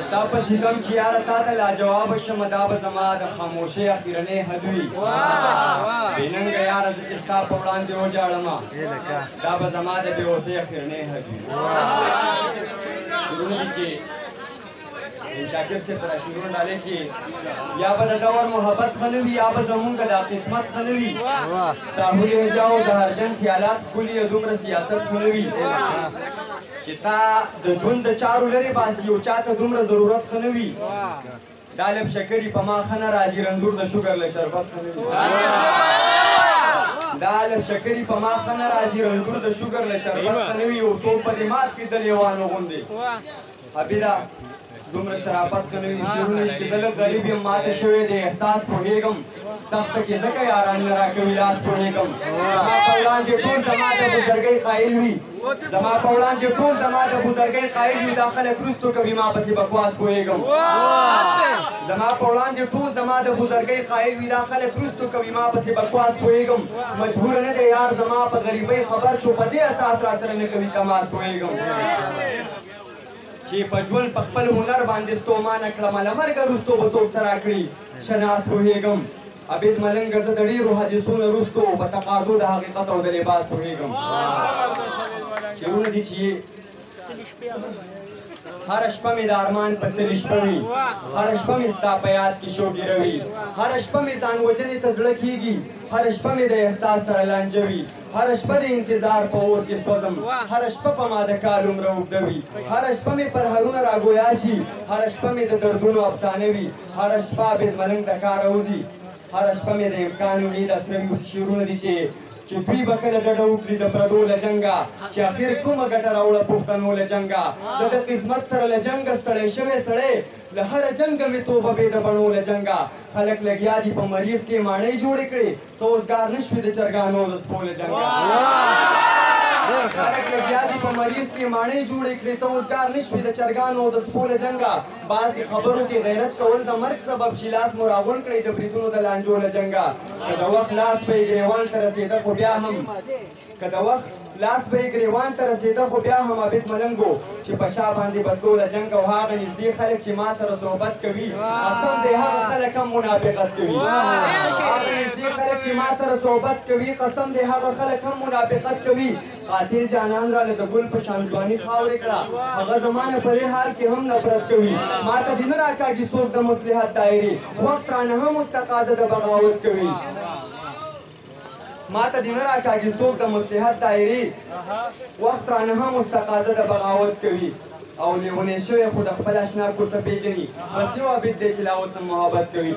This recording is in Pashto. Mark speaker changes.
Speaker 1: ستا په ستم چې یاره تا ته لاجوابه شمه دا به زما د خاموشۍ اخرنۍ حد وي. بې ننګه یاره زه چې ستا په وړاندې وژاړمه دا به زما د بېوسۍ اخرنۍ حد وي. شعرونه دي چې شاکر صاحب ته شعرونه ډالۍ چې یا به د دور محبت ښه نه وي یا به زمونږ دا قسمت ښه نه وي. ساهو لهجه او د هرجن خیالات ښکلي او دومره سیاست ښه نه وي. چې تا د ژوند د چارو لرې باسي او چا ته دومره ضرورت ښه نه وي. دا لب شکري په ما ښه نه راځي رنځور د شوګر له شربت ښه نه وي. دا لب شکري په ما ښه نه راځي رنځور د شوګر له شربت ښه نه وي. یو څوک په دې مات کړي د لیوانو غوندې حبیده دومره شرافت ښه نه وي. شعرونه چې زه لږ غریب یم ماته شوی دی احساس پوهېږم. سخته کې ځکه یاران نه راکوي لاس پوهېږم. زما په وړاندې ټول زما د بزرګۍ قایل وي. زما په وړاندې ټول زما د بزرګۍ قایل وي. دا خلک وروستو کوي ما پسې بکواس پوهېږم. زما په وړاندې ټول زما د بزرګۍ قایل وي. دا خلک وروستو کوي ما پسې بکواس پوهېږم. مجبور نه دی یار زما په غریبۍ خبر شو په دې اساس را سره نه کوي تماس پوهېږم. چې په ژوند په خپل هنر باندې ستومانه کړمه له مرګه وروستو به څوک څه راکړي شناس پوهېږم. عبید ملنګ زه د ډېرو حدیثو نه وروستو په تقاضو د حقیقت او د لباس پوهېږم. شعرونه دي چې هره شپه مې د ارمان په څلي شپه وي. هره شپه مې ستا په یاد کې شوګیره وي. هره شپه مې ځان وژنې ته زړه کېږي. هره شپه مې د احساس سره لانجه وي. هره شپه د انتظار په اور کې سوځم. هره شپه په ما د کال عمره اوږده وي. هره شپه مې پرهرونه راګویا شي. هره شپه مې د دردونو افسانه وي. هره شپه عابد ملنګ د کاره وځي. هره شپه مې د امکان امید اسره وي. شعرونه دي چې دوی به کله ډډه وکړي د پردو له جنګه چې اخر کومه ګټه راوړه پښتنو له جنګه. زه د قسمت سره له جنګه ستړی شوی سړی له هره جنګه مې توبه بې د بڼو له جنګه. خلک لګیا دي په مریخ کې ماڼۍ جوړې کړې ته اوزګار نه شوې د چرګانو د سپو له جنګه. خلک لګیا دي په مریخ کې ماڼۍ جوړې کړې ته اوزګار نه شوې د چرګانو د سپو له جنګه. بعضې خبرو کې غیرت کول د مرګ سبب شي لاس مو راغونډ کړئ د بریدونو د لانجو له جنګه. که د وخت لاس به یې ګرېوان ته رسېده خو بیا هم که د وخت لاس به یې ګرېوان ته رسېده خو بیا هم عابد ملنګو چې په شا باندې بدلو له جنګ او هغه نږدې خلک چې ما سره صحبت کوي قسم دی هغه خلک هم منافقت کوي. هغه نږدې خلک چې ما سره صحبت کوي قسم دی هغه خلک هم منافقت کوي. قاتل جانان راله د ګل په شان ځواني خاورې کړه هغه زما نه په دې حال کې هم نفرت کوي. ما ته دې نه راکاږي څوک د مصلحت دایرې وخت رانه هم اوس تقاضا د بغاوت کوي. ما ته دې نه راکاږي څوک د مصلحت دایرې وخت رانه هم اوس تقاضا د بغاوت کوي. او لیونی شوی خو د خپل اشنا کوڅه پېژني بس یو عابد دی چې لا اوس هم محبت کوي.